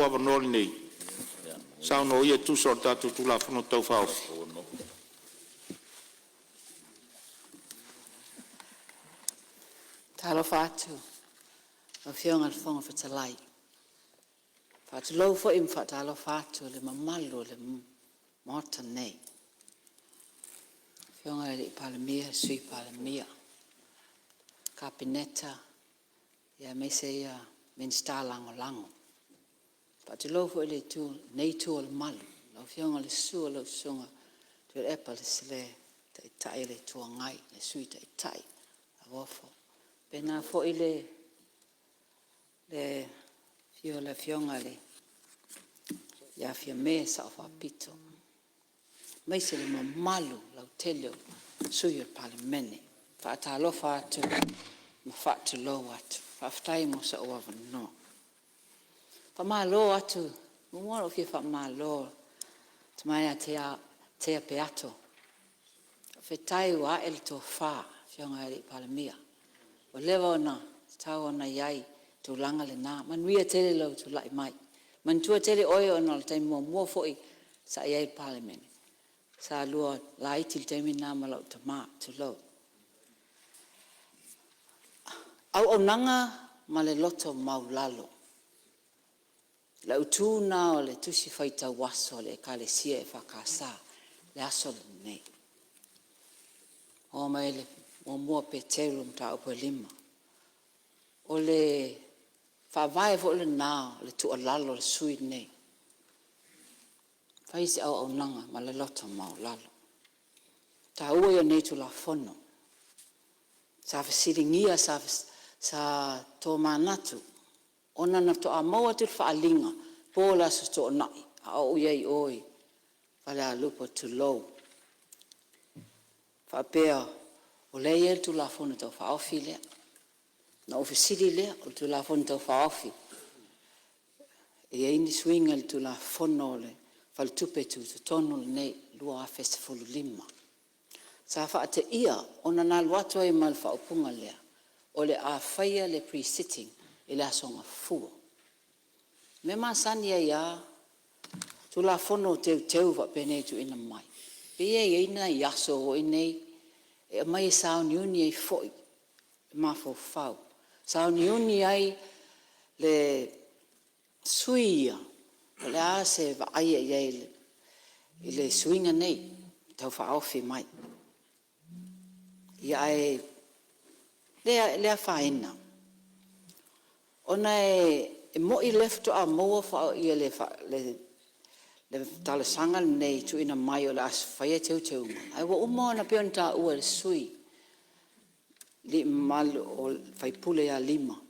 lou avanoa lenei e saunoa e tusa o le tatou Tulafono Tau Faaofi. Talofa atu i lau Afioga i le Fofoga Fetalai, faatulou foi ma faatalofa atu i le mamalu o le Maota nei, Afioga i le Palemia, Sui Palemia, Kapeneta aemaise Minisita Lagolago. Faatulou foi i lenei itu o le malu, lau Afioga i le susu o lau Susuga Tuilaepa le Taitai o le Itu Agai, le Sui Taitai Lauofo, faapena foi le afio o le Afioga ia Fiame le Sao Faapito, aemaise le mamalu lautele o sui usufono o le Palemene. Faatalofa atu ma faatulou atu, faafetai mo sou avanoa. Faamalo atu, muamua ona ou fia faamalo i le Tama ia Tea Peato, faafetai ua ae le tofa Afioga i le Palemia, ua leva ona tatau ona i ai le tulaga lena. Manuia tele lou tulai mai. Manatua tele oe ona o le taimi muamua foi sa e i ai i le Palemene, sa lua laiti i le taimi lena ma lou tama, tulou. Auaunaga ma le loto maualalo, o le autu lena o le Tusi Faitau Aso a le Ekalesia EFKS i le aso lenei. Oo mai le 1 Peteru 5. O le faavae foi lena o le tuualalo a le sui usufono lenei, fai se auaunaga ma le loto maualalo. O le taua ia o nei Tulafono. Sa fesiligia, sa tomanatu ona na faatoa maua atu le faaaliga po o le Aso Toonai a o ou i ai i o i Falealupo tulou, faapea o lea e i ai le Tulafono Tau Faaofi lea. Ona ou fesili lea, o le Tulafono Tau Faaofi e i ai ni suiga i le Tulafono o le Faletupe Tutotonu lenei 2015? Sa faateia ona na alu atu ai ma le faaupuga lea, o le a faia le Pre-Sitting i le Aso Gafua. O le mea masani ai lava Tulafono Teuteu faapenei e tuuina mai, pei e i ai nai aso foi nei e aumai e sauniuni ai foi le mafaufau, sauniuni ai le sui usufono ia po o le a se vaai i ai i le suiga nei tau faaofi mai. Ia ae le afaina ona e moni o lea faatoa maua le talosaga lenei e tuuina mai o le a faia teuteuga, ae ua uma ona pei ona taua e le sui usufono mamalu le sui usufono ia Lima,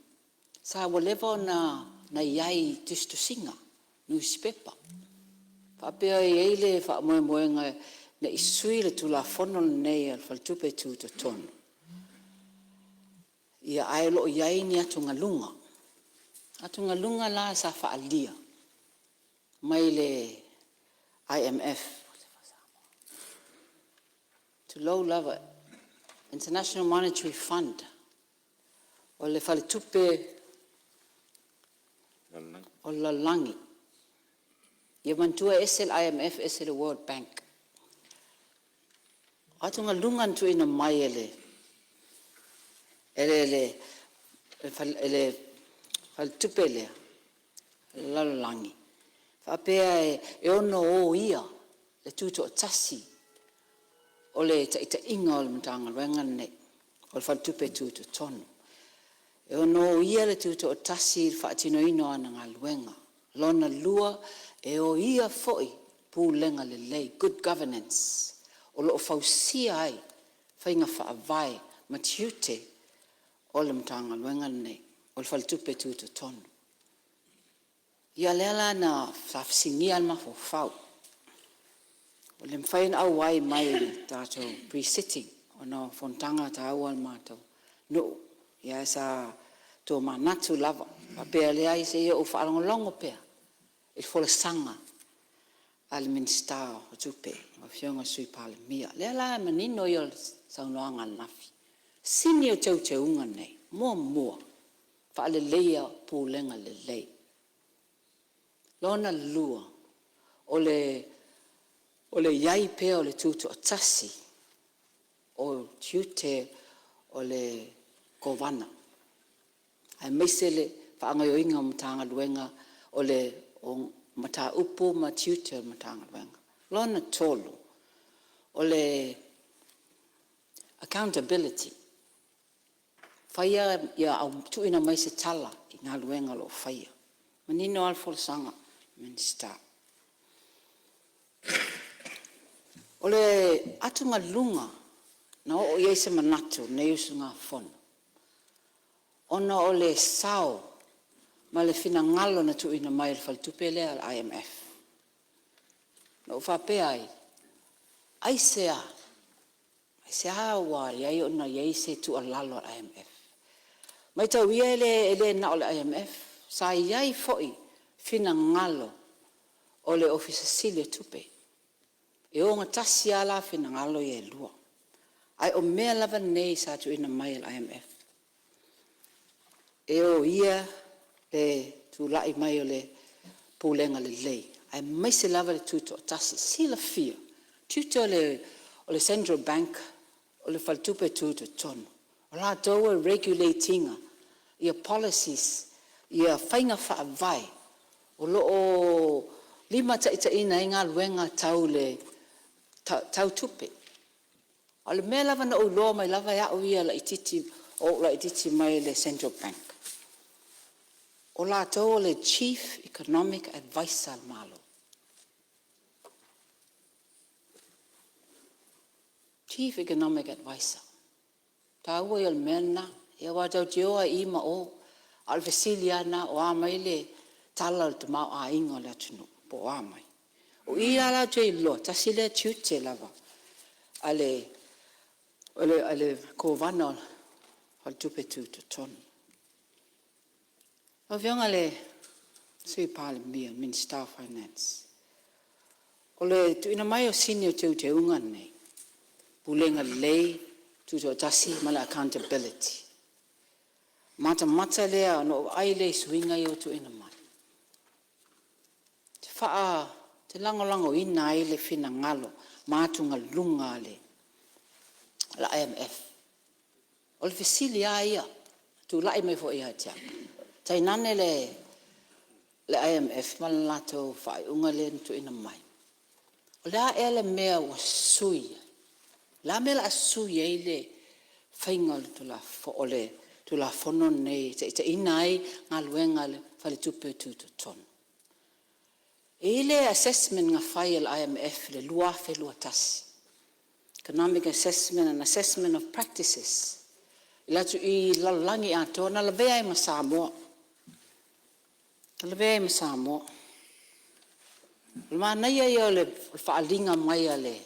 ua leva ona i ai i tusitusiga, nusipepa, faapea e i ai le faamoemoega ina i sui le Tulafono lenei a le Faletupe Tutotonu, ae o lo o i ai ni atugaluga, atugaluga la sa faaalia mai le IMF, tulou lava, International Monetary Fund, o le Faletupe o le Lalolagi. Ia manatua e ese le IMF ese le World Bank. O atugaluga na tuuina mai e le faletupe lea a le lalolagi, faapea e ono oia le tutoatasi o le taitaiga o le Matagaluega lenei o le Faletupe Tutotonu. E ono oia le tutoatasi i le faatinoina o ana galuega. Lona lua, e oia foi pulega lelei, good governance, o lo o fausia ai faiga faavae ma tiute o le Matagaluega lenei o le Faletupe Tutotonu. Ia lea la na fesiligia ai le mafaufau, e le mafai ona auai mai i le tatou Pre-Sitting ona o fonotaga taua a le matou nuu, ae sa tomanatu lava faapea e leai se i ou faalogologo pea i le folasaga a le Minisita o Tupe lau Afioga i le Sui Palemia. O lea la o le manino ia o le saunoaga ananafi. Sini o teuteuga nei: Muamua, faaleleia pulega lelei. Lona lua, o le i ai pea o le tutoatasi o tiute o le Kovana aemaise le faagaoioiga o Matagaluega o mataupu ma tiute o le Matagaluega. Lona tolu, o le accountability, faia ia tuuina mai se tala i galuega o lo o faia. E manino lava le folasaga a le Minisita. O le atugaluga na oo i ai se manatu o lenei usugafono, ona o le sao ma le finagalo na tuuina mai e le faletupe lea o le IMF. Na ou faapea ai, aisea? Aisea ua ala ai ona i ai se tuualalo a le IMF? Mataulia e le na o le IMF, sa i ai foi finagalo o le Ofisa Sili o Tupe. E ogatasi lava la finagalo ia e lua. Ae o mea lava nei sa tuuina mai e le IMF, e oia le tulai mai o le pulega lelei aemaise lava le tutoatasi. Silafia, o tiute o le Central Bank o le Faletupe Tutotonu, o latou e regulate ina ia policies, ia faiga faavae o lo o limataitaiina ai galuega tau tupe. A o le mea lava na ou iloa mai lava e au ia o ou laitiiti mai le Central Bank, o latou o le Chief Economic Advisor a le Malo. Chief Economic Advisor. O le taua ia o le mea lena, aua tatou te o lava i i ma o, a o le fesili lava lena, o a mai le tala o le tamaoaiga o le atunuu po o a mai? O i la ou te iloa, tasi lea tiute lava a le Kovana o le Faletupe Tutotonu. Lau Afioga i le Sui Palemia, le Minisita o Finance, o le tuuina mai o sini o teuteuga nei, Pulega Lelei, Tutoatasi ma le Accountability, matamata lea ona ou vaai lea i suiga ia ua tuuina mai, ou te lagolagoina ai le finagalo ma atugaluga a le IMF. O le fesili lava ia e tulai mai foi ia te au, tainane le IMF ma le latou faaiuga lea na tuuina mai, o le a ea le mea ua sui ai? O le a le mea o le a sui ai le faiga o le Tulafono lenei e taitaiina ai galuega a le Faletupe Tutotonu? E i ai le assessment na fai e le IMF i le 2021, Economic Assessment and Assessment of Practices i le lalolagi atoa, na lavea ai ma Samoa. Na lavea ai ma Samoa. O le manaia ia o le faaaliga mai a le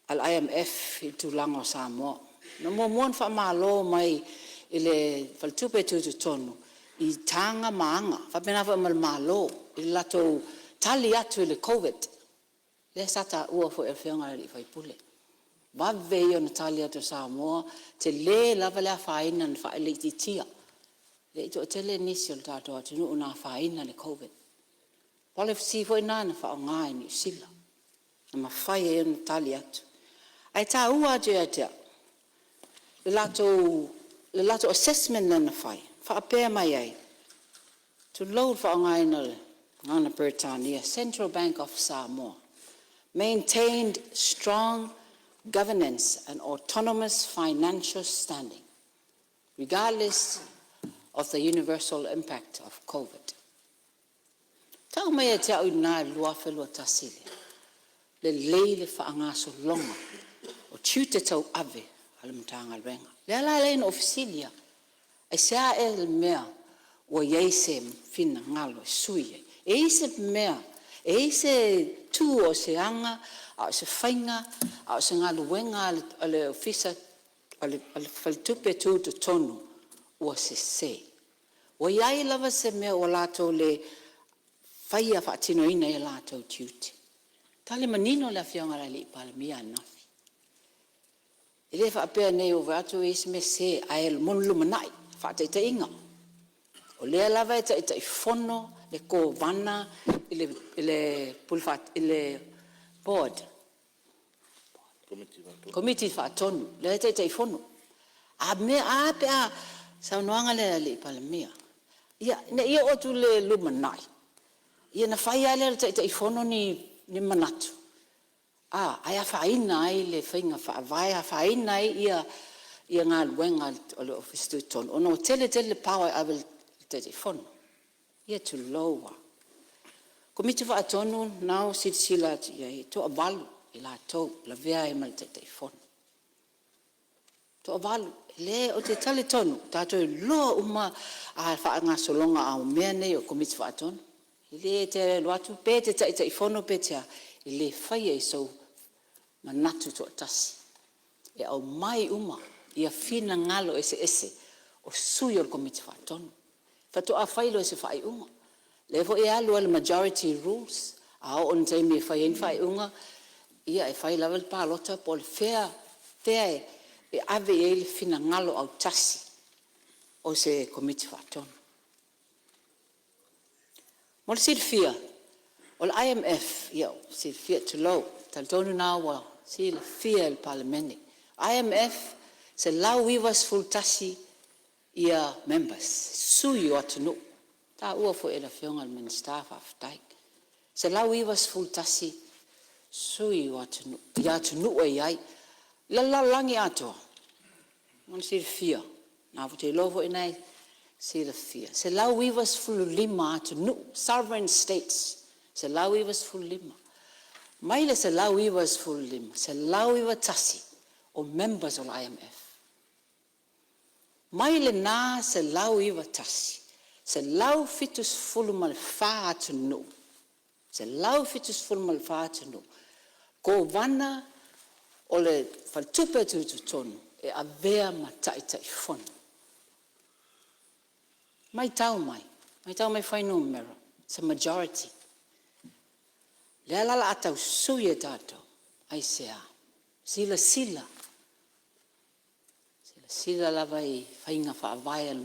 IMF i le tulaga o Samoa. Na muamua ona faamalo mai i le Faletupe Tutotonu i taga ma aga, e faapena foi ma le Malo i le latou tali atu i le Koviti-19 lea sa taua foi e le Afioga i le sui usufono. Vave ia ona tali atu o Samoa, tele lava le afaina na faalaititia. E le i toatele nisi o le tatou atunuu na afaina i le Koviti-19. O le policy foi lena na faaaoga e Niu Sila na mafai ai ona tali atu. Ae taua atu ia te au le latou assessment lea na fai faapea mai ai, tulou le faaaogaina o le gagana Peretania, Central Bank of Samoa maintained strong governance and autonomous financial standing regardless of the universal impact of Covid. Tau mai ia te au i ina i le 2021, lelei le faagasologa o tiute tauave a le Matagaluega. O lea la e ala ai ona ou fesili au, aisea ea le mea ua i ai se finagalo e sui ai? E i ai se mea, e i ai se tu a o se aga a o se faiga a o se galuega a le Ofisa a le Faletupe Tutotonu ua sese? Ua i ai lava se mea ua latou le faia faatinoina ai o latou tiute? Tali manino le Afioga i le Palemia ananafi, e le faapea nei ua ou vaai atu ua i ai se mea sese, ae mo le lumanai. Faataitaiga, o lea lava e Taitaifono le Kovana i le Board, Komiti Faatonu lea e Taitaifono. A pe a… o le saunoaga lea a le Palemia, ia, ne i oo atu i le lumanai ia ona fai lava lea e le Taitaifono ni manatu, ae afaina ai le faiga faavae, afaina ai galuega a le Ofisa Tutotonu ona ua tele tele le power e ave i le Taitaifono. Ia tulou lava. O Komiti Faatonu lena ua silasila atu i ai, e toavalu i latou e lavea ai ma le Taitaifono. E toavalu. Ou te talitonu tatou te iloa uma faagasologa o mea nei o Komiti Faatonu. E le te alu atu pe e te Taitaifono pe te a, e le faia i sou manatu toatasi. E aumai uma finagalo eseese o sui o le Komiti Faatonu faatoa fai lea o se faaiuga. O lea foi e alu lava i le majority rules, a oo i le taimi e fai ai ni faaiuga, ia e fai lava le palota po o fea e ave i ai le finagalo autasi o se Komiti Faatonu. Mo le silafia, o le IMF, ia silafia, tulou, e talitonu lena ua silafia e le Palemene. IMF, e 191 members, sui o atunuu. Na taua foi e le Afioga i le Minisita faafetai. E 191 sui o atunuu i atunuu e i ai. I le lalolagi atoa, mo le silafia, ou te iloa foi o lena e silafia, e 195 atunuu, sovereign states, e 195. Mai le 195, e 191 o members o le IMF. Mai lena 191, e 174 atunuu, 174 atunuu, Kovana o le Faletupe Tutotonu e avea ma Taitaifono. Matau mai, matau mai fuainumera, it's a majority. O lea la o le a tau sui e tatou. Aisea? Silasila, silasila lava i faiga faavae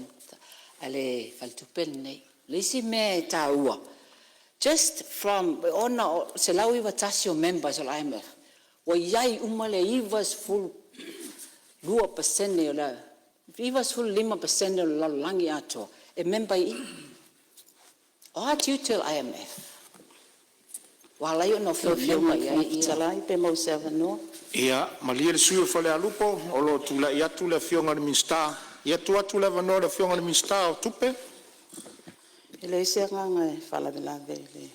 a le faletupe lenei. O le isi mea e taua, just from, ona e 191 o members o le IMF, ua i ai uma le 92%, 95% o le lalolagi atoa e member i i. O a tiute o le IMF? Ua ala ai ona fia member i ai ia… Pe maua se avanoa. Ia malie le sui usufono mo Falealupo o lo o tulai atu le Afioga i le Minisita. Ia, tuu atu le avanoa i le Afioga i le Minisita o Tupe. E leai se agaga e faalavelave i le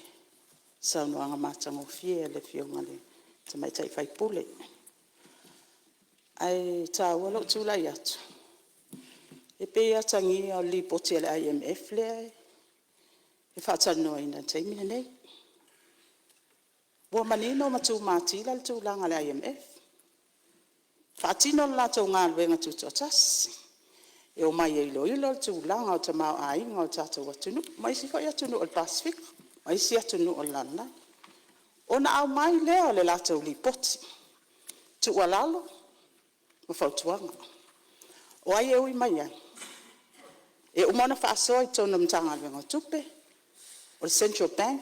saunoaga matagofie a le Afioga i le Tamaitai sui usufono. Ae taua lou tulai atu, e pei e atagia o le Lipoti a le IMF lea e faatalanoaina i le taimi lenei. Ua manino ma tumatila le tulaga o le IMF, faatino le latou galuega tutoatasi, e omai e iloilo le tulaga o le tamaoaiga o le tatou atunuu ma isi foi atunuu o le Pasefika ma isi atunuu o le lalolagi. Ona aumai lea o le latou Lipoti, tuualalo ma fautuaga. O ai e ui mai ai? E uma ona faasoa i totonu o le Matagaluega o Tupe, o le Central Bank,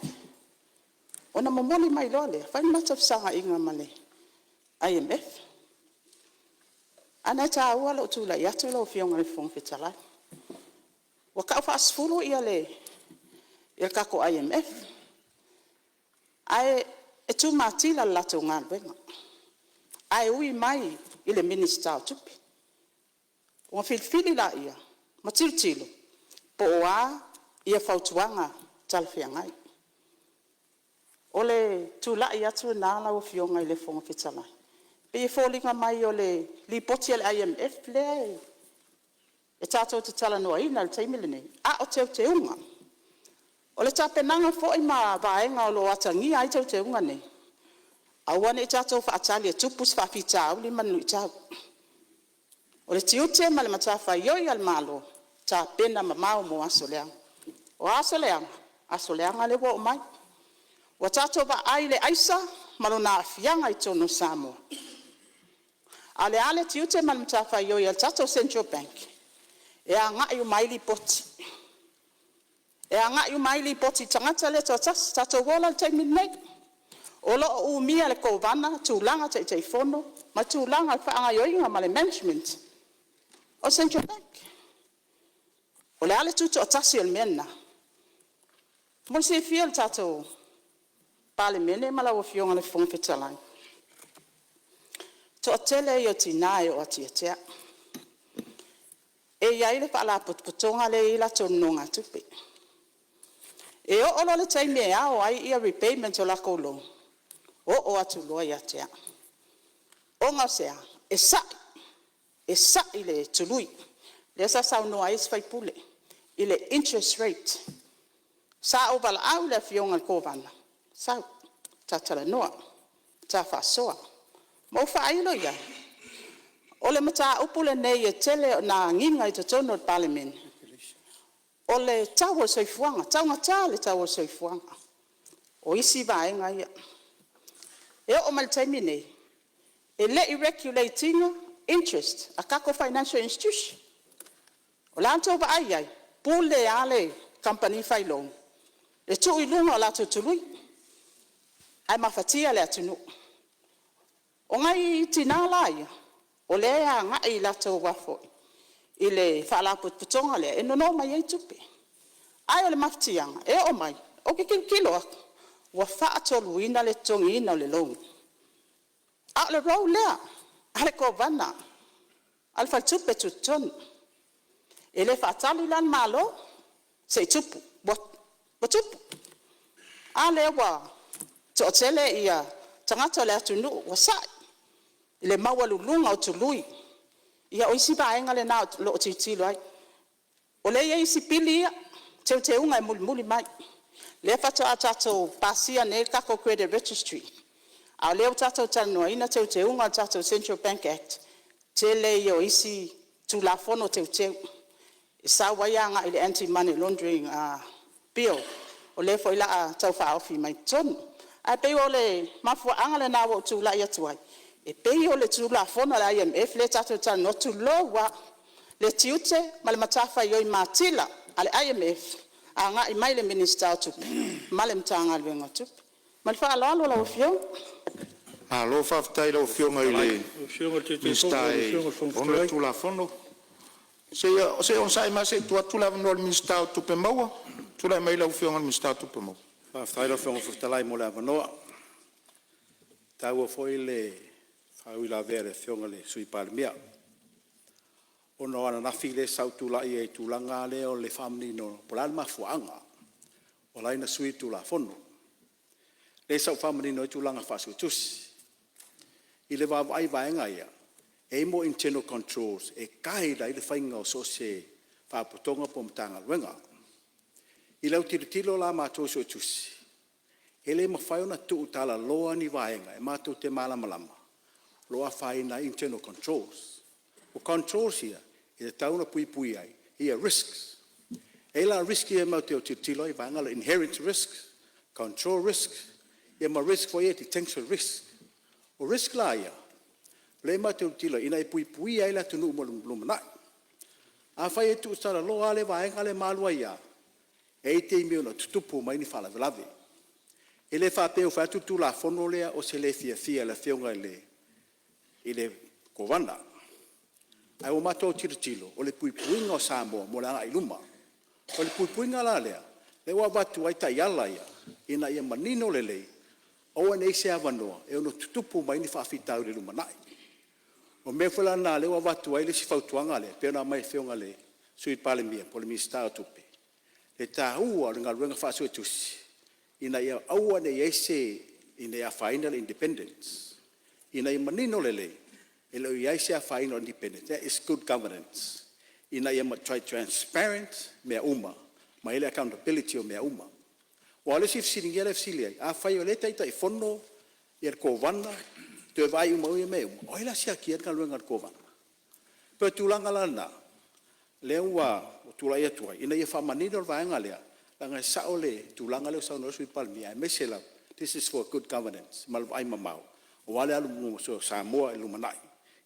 ona momoli mai loa lea, fai le matou fesootaiga ma le IMF. Ae ona e taua lou tulai atu lau Afioga i le Fofoga Fetalai. Ua tau faasefulu le tatou IMF, ae e tumatila le latou galuega, ae ui mai i le Minisita o Tupe. Ona filifili lea ma tilotilo po o a fautuaga talafeagai. O le tulai atu lena lau Afioga i le Fofoga Fetalai, e pei e foliga mai o le Lipoti a le IMF lea e tatou te talanoaina i le taimi lenei, a o teuteuga. O le tapenaga foi ma vaega o lo o atagia ai teuteuga nei, aua ne i tatou faatali e tupu se faafitauli ma ni luitau. O le tiute ma le matafaioi a le Malo, tapena mamao mo aso leaga. O a aso leaga? Aso leaga lea ua oo mai. Ua tatou vaai i le aisa ma lona aafiaga i totonu o Samoa. A o le a le tiute ma le matafaioi a le tatou Central Bank? E agai uma ai Lipoti. E agai uma ai Lipoti i le tagata lea e toatasi. Tatou o la i le taimi lenei, o lo o umia e le Kovana tulaga Taitaifono ma tulaga o le faagaoioiga ma le management o le Central Bank. O le a le tutoatasi o le mea lena? Mo le silafia e le tatou Palemene ma lau Afioga i le Fofoga Fetalai, o le toatele ia o tina e oo atu ia te au. E i ai le Faalapotopotoga lea e i ai latou nonogatupe. E oo loa i le taimi e ao ai repayments o latou loan, oo atu loa ia te au. Ona o se a? E sa'i, e sa'i le tului, lea sa saunoa ai isi sui usufono i le interest rate. Sa ou valaau i le Afioga i le Kovana, sau ta talanoa, ta faasoa. Ma ou faailo i ai, o le mataupu lenei e tele ina agiga i totonu o le Palemene, o le tau o le soifuaga, taugata le tau o le soifuaga. O isi vaega ia. E oo mai i le taimi lenei, e le i regulate ina interest a tatou financial institution. O le a la outou vaai i ai? E pule lava le kamupani fai loan e tuu i luga o latou tului, ae mafatia le atunuu. O nai tina la ia o lea e agai i le Faalapotopotoga lea e nono mai ai tupe. Ae o le mafatiaga e oo mai, ou te tilotilo atu ua faatoluina le totogiina o le loan, a o le role lea a le Kovana a le Faletupe Tutotonu. E le faatali la le Malo se i tupu, ua tupu. A lea ua toatele tagata o le atunuu ua sa'i i le maualuluga o tului. Ia o isi vaega na o lo o tilotilo ai. O lea e i ai isi pili ia, teuteuga e mulimuli mai. Lea faatoa tatou pasia nei le tatou Credit Registry, a o lea ua tatou talanoaina teuteuga o le tatou Central Bank Act, tele ia o isi Tulafono Teuteu e sau ai agai i le Anti-Money Laundering Bill, o lea foi o le a tau faaofi mai i totonu. Ae pei o le mafuaaga lena ua ou tulai atu ai, e pei o le Tulafono a le IMF lea tatou te talanoa, tulou lava, le tiute ma le matafaioi matila a le IMF agai mai i le Minisita o Tupe ma le Matagaluega o Tupe. Ma le faaaloalo lau Afioga. Malo faafetai i lau Afioga i le Minisita e ona le Tulafono. Se i onosai mai se i tuu atu le avanoa i le Minisita o Tupe Maua. Tulai mai lau Afioga i le Minisita o Tupe Maua. Faafetai lau Afioga i le Fofoga Fetalai mo le avanoa. E taua foi le faauilavea a le Afioga i le Sui Palemia, ona o ananafi lea sa ou tulai ai i le tulaga lea o le faamanino po o le a le mafuaaga ua ala ai ona sui le Tulafono. Lea sa ou faamanino ai tulaga faa-Suetusi. I le vaavaai i vaega ia, e i ai mo internal controls e guide ai le faiga o so o se Faalapotopotoga po o Matagaluega. I lau tilotilo la a matou Suetusi, e le mafai ona tuutalaloa ni vaega e matou te malamalama o lo o afaina ai internal controls. O controls ia e tatau ona puipuia ai risks. E i ai la risk ia matou te tilotilo ai i vaega ia inherent risk, control risk ma risk foi ia detention risk. O risk la ia, o lea matou te tilotilo i ai ina ia puipuia ai le atunuu mo le lumanai. Afai e tuutalaloa lava le vaega lea ma alu ai lava, e i ai taimi e ono tutupu mai ai ni faalavelave. E le faapea ua fai atu le Tulafono lea o se le fiafia i le Afioga i le Kovana, ae ua matou tilotilo o le puipuiga o Samoa mo le agai i luma. O le puipuiga la lea, lea ua avatu ai taiala ia ina ia manino lelei, aua ne i i ai se avanoa e ono tutupu mai ai ni faafitauli i le lumanai. O le mea foi la lena o lea ua avatu ai le isi fautuaga lea e pei ona aumai e le Afioga i le Sui Palemia po o le Minisita o Tupe, le taua o le galuega faa-Suetusi ina ia aua ne i i ai se… ina ia afaina le independence, ina ia manino lelei e le o i ai se afaina o le independence, that is good governance, ina ia matuai transparent mea uma ma e i ai le accountability o mea uma. Aua o le isi fesiligia lea e fesili ai, afai o lea e Taitaifono le Kovana toe vaai uma foi ia mea uma, o ai o le a siakiina le galuega a le Kovana? E pei o le tulaga la lena lea ua ou tulai atu ai ina ia faamanino le vaega lea, leaga e sao le tulaga lea ua saunoa ai le Sui Palemia, aemaise lava this is for good governance ma le vaaimamao aua le alu i luma o Samoa i le lumanai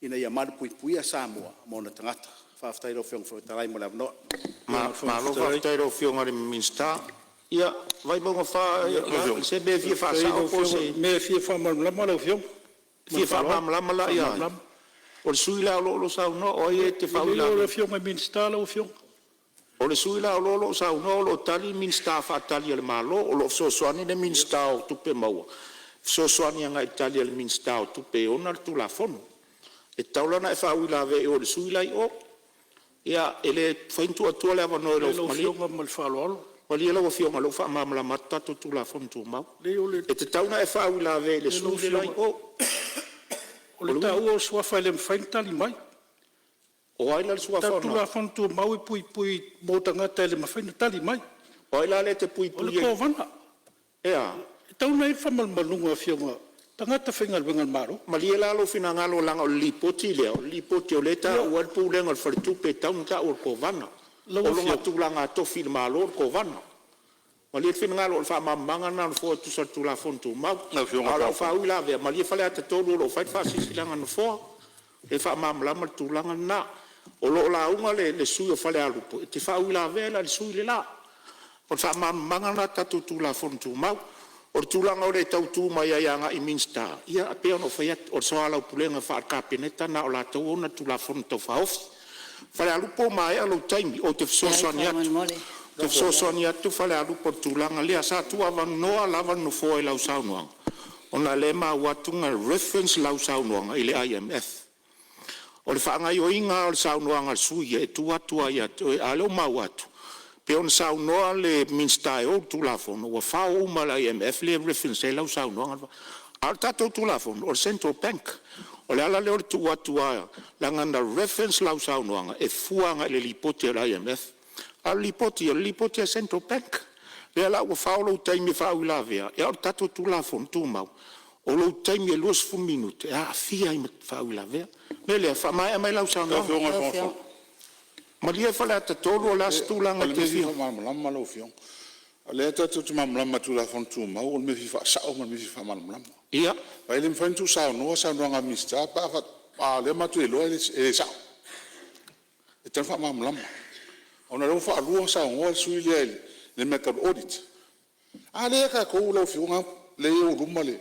ina ia malupuipuia Samoa ma ona tagata. Faafetai i lau Afioga i le Fofoga Fetalai mo le avanoa. Malo faafetai i lau Afioga i le Minisita. Ia, Vaimauga 4, o se mea e fia faasao po o se… O le mea e fia faamalamalama lau Afioga. E Ma fia le faaaloalo. faamalamalama la ia ai? O le sui usufono la o lo o saunoa, o ai e te E leai o le faauilavea? Afioga i le Minisita lau Afioga. O le sui usufono la o lo o saunoa o lo o tali le Minisita faatali a le Malo, o lo o fesoasoani le Minisita o Tupe Maua e fesoasoani agai i le tali a le Minisita o Tupe e ona le Tulafono. E tatau la ona e faauilavea i o i le sui la e i o. Ia, e le mafai ona tuu atua le avanoa i lou… Lau Malie Afioga ma le faaaloalo. malie lau Afioga o lea ua faamalamalama atu tatou Tulafono Tumau. Leai o le… E tatau ona e faauilavea i le Lau sui usufono la e i Afioga, o. o le taua o suafa e le mafai ona tali mai. O ai la le O suafa tatou o Tulafono Tumau e puipui mo tagata e le mafai ona tali mai. O ai la lea e te O le puipuia i? Kovana. E a? E tatau ona i ai le faamalumaluga a Afioga o tagata faigaluega a le Malo. Malie la lou finagalo leaga o le Lipoti lea, o le Lipoti o lea e taua ai le Pulega o le Faletupe e tatau ona ta'u o le Kovana. Lau O lona Afioga, tulaga tofi i le Malo o le Kovana. Malie le finagalo, o le faamalamalamaga lena a le Nofoa e tusa o le Tulafono Tumau. A o lau faauilavea, malie Faleata 3 o lo o fai le faasilasilaga a le Nofoa e faamalamalama le tulaga lena. O lo o lauga le sui usufono mo Falealupo, e te faauilavea la i le sui usufono le la. O le faamalamalamaga lena o tatou Tulafono Tumau. O le tulaga o le tau tu mai ai agai i Minisita, ia e pei ona ou fai atu, o le soalaupulega faale-Kapeneta lena o latou e ona le Tulafono Tau Faaofi. Falealupo ua maea lou taimi, ou te Leai fesoasoani atu. faamolemole. Ou te fesoasoani atu Falealupo i le tulaga lea. Sa tuuavanoa lava le Nofoa i lau saunoaga ona o lea e maua atu na reference lau saunoaga i le IMF. O le faagaoioiga lava o le saunoaga a le sui usufono ia e tuu atu lava ia te oe, a o lea ua maua atu pei ona saunoa le Minisita e ou le Tulafono, ua fao uma lava e le IMF lea e reference ai lau saunoaga. A o le tatou Tulafono, o le Central Bank. O le ala lea o le tuu atu lava leaga na reference lau saunoaga e fua agai i le lipoti a le IMF. A o le lipoti ia, o le lipoti a le Central Bank. O lea la ua fao lou taimi e faauilavea, a o le tatou Tulafono Tumau, o lou taimi e 20 minute e aafia ai ma faauilavea. O le mea lea, faamaea mai lau saunoaga. Malie Faleata 3, o le a se tulaga O e le te mea e fia fia… faamalamalama lau Afioga, o lea tatou te malamalama i Tulafono Tumau o le mea e fia faasao ma le mea e fia faamalamalama. Ia. Ae le mafai ona tuusaunoa saunoaga a le Minisita pe a o lea matou te iloa e le sao. E tatau ona faamalamalama ona o lea ua faalua ona saunoa le sui usufono lea i le mea tau le audit. A lea tatou lau Afioga lea e i ou luma le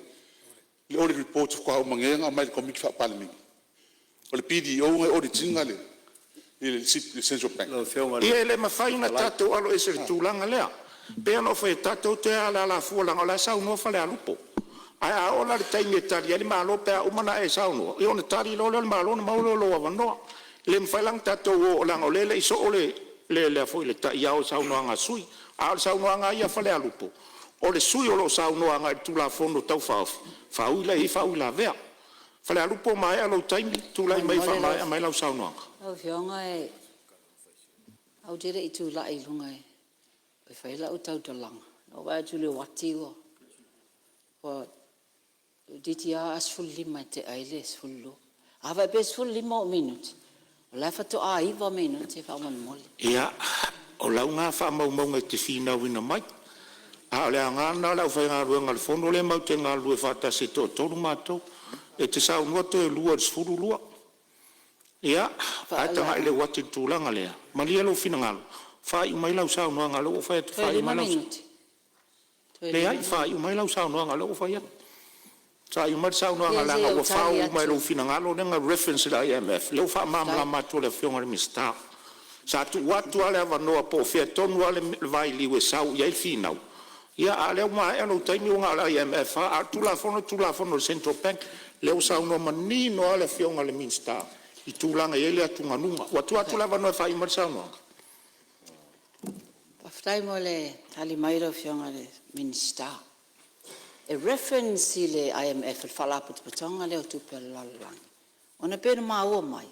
Audit Report faatoa uma nei ona aumai e le Komiti Faa-Palemene, o le BDO na e audit ina le Central Bank. Ia e le mafai ona tatou aloese i le tulaga lea. E pei ona ou fai atu, tatou te alaala fua leaga o la e saunoa Falealupo. Ae a oo la i le taimi e tali ai le Malo pe a uma ona e saunoa, ia ona tali loa lea o le Malo ona maua lea o lou avanoa. E le mafai la ona tatou o leaga o lea e le i soo le ta'iao i saunoaga a sui usufono. A o le saunoaga lava ia a Falealupo, o le sui usufono o lo o saunoa agai le Tulafono Tau Faaofi, e ui la e i ai faauilavea. Falealupo ua maea lou taimi, tulai mai e faamaea mai lau saunoaga. Lau Afioga ou te le i tulai i luga e fai lau tautalaga, na ou vaai atu i le uati ua toeitiiti lava a 15 e tea ai le 12. A faapea e 15 ou minute, o la e faatoa 9 minute faamolemole. Ia, o lau na faamaumauga e te finauina mai, a o le aoga lena o le aufaigaluega a le Fono lea matou te galulue faatasi e toatolu matou. E te saunoa toe lua i le 12. Ia, ae tagai i le uati i le tulaga lea. Malie lou finagalo, faaiu mai lau saunoaga lea ua ou fai atu, Toe faaiu 5 mai lau. minute? Leai, faaiu mai lau saunoaga o lea ua ou fai atu. Faaiu mai le saunoaga Ia se i leaga ou ua fao tali uma e atu. lou finagalo lea na reference i le IMF, lea ua faamalamalama atu e le Afioga i le Minisita. Sa tuu atu lava le avanoa po o fea tonu lava le vailiu e sau i ai le finau, ia a o lea ua maea lou taimi ua na o le IMF lava. A o le Tulafono o le Tulafono a le Central Bank, lea ua saunoa manino lava le Afioga i le Minisita i tulaga e i ai le atugaluga. Ua tuu atu le avanoa e faaiu mai le saunoaga. Faafetai mo le tali mai lau Afioga i le Minisita. E reference i le IMF, le Faalapotopotoga lea o Tupe a le Lalolagi, ona e pei ona maua mai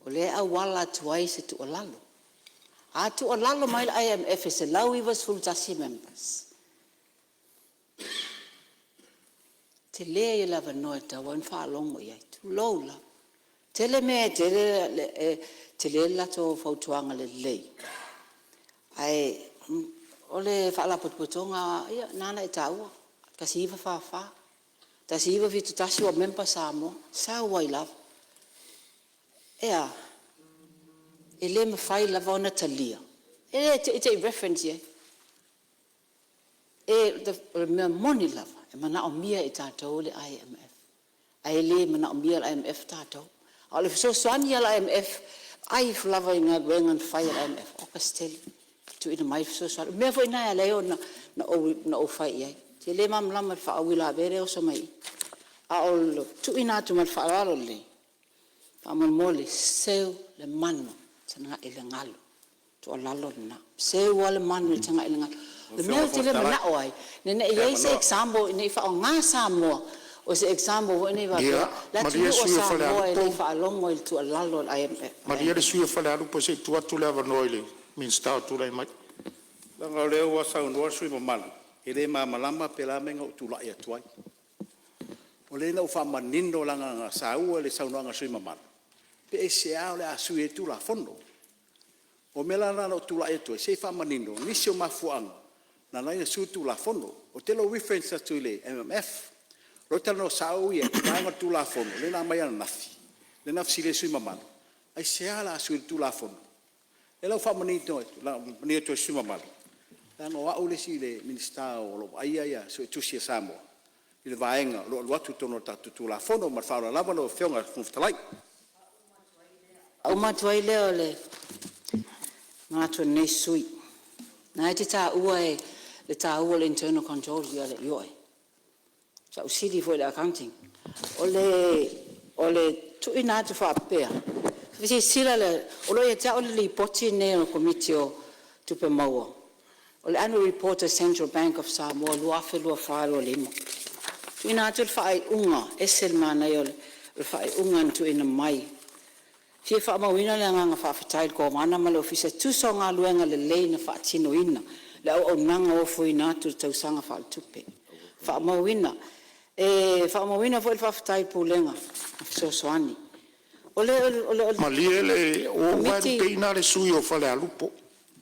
o lea e auala atu ai se tuualalo. A tuualalo mai le IMF e 191 members, o le tele ia o le avanoa e tatau ai ona faalogo i ai, tulou lava. E tele mea e tele, e tele le latou fautuaga lelei, ae o le Faalapotopotoga lava lena na e taua 1944, 1971 ua member Samoa, sau ai lava. E a? E le mafai lava ona talia, e te i reference i ai. O le mea moni lava, e manaomia e tatou le IMF, ae le manaomia e le IMF tatou. A o le fesoasoani a le IMF, vaai ifo lava i galuega na fai a le IMF, oka se tele e tuuina mai ai fesoasoani. O le mea foi lena e ala ai ona ou fai i ai. Ou te le malamalama i le faauilavea lea e oso mai i i. A o le tuuina atu ma le faaaloalo lelei, faamolemole seu le manu tagai i le galu. O le tuualalo lena, seu lava le manu e tagai i le galu. O le mea ou te le manao ai, ina ne i i ai se example ina ne i faaaoga Samoa o se example foi lenei faapea le Malie le atunuu o sui usufono o Samoa e le Falealupo, faalogo i le tuualalo a le IMF. Malie le sui usufono o Falealupo se i tuu atu le avanoa i le Minisita o tulai mai. Leaga o lea ua saunoa le sui usufono mamalu e le malamalama pe o le a le mea na ou tulai atu ai. O lea na ou faamanino leaga na saua i le saunoaga a le sui usufono mamalu, pe aisea o le a sui ai le Tulafono. O le mea la lena na ou tulai atu ai se i faamanino nisi o mafuaaga na ala ai ona sui le Tulafono. Ou te le o reference atu i le MMF. O lea ou te talanoa sao au ia i vaega o le Tulafono lea na aumai ananafi lea na fesili ai le sui usufono mamalu, aisea o le a sui ai le Tulafono? Lea la ua faamanino atu i le sui usufono mamalu, leaga o au le isi Minisita o lo o vaaia Suetusi a Samoa i le vaega o lo o alu atu i totonu o le tatou Tulafono. Ma le faaaloalo lava lau Afioga i le Fofoga Fetalai. Ona faauma atu ai lea o le manatu o lenei sui usufono. O lena e te taua le taua o le internal control, ioe. Sa ou sili foi i le accounting. O le tuuina atu faapea, silasila, o lo o ia te au le Lipoti lenei a le Komiti o Tupe Maua, o le Annual Report a le Central Bank of Samoa 2024/2025. Tuuina atu le faaiuga, e ese le manaia o le faaiuga na tuuina mai. E fia faamauina le agaga faafetai i le Kovana ma le Ofisa e tusa o galuega lelei na faatinoina i le auaunaga ofoina atu i le tausaga faaletupe. Faamauina. E faamauina foi le faafetai i le Pulega na fesoasoani. O le Malie le… Ua ou Komiti vaelupeina le sui usufono o Falealupo.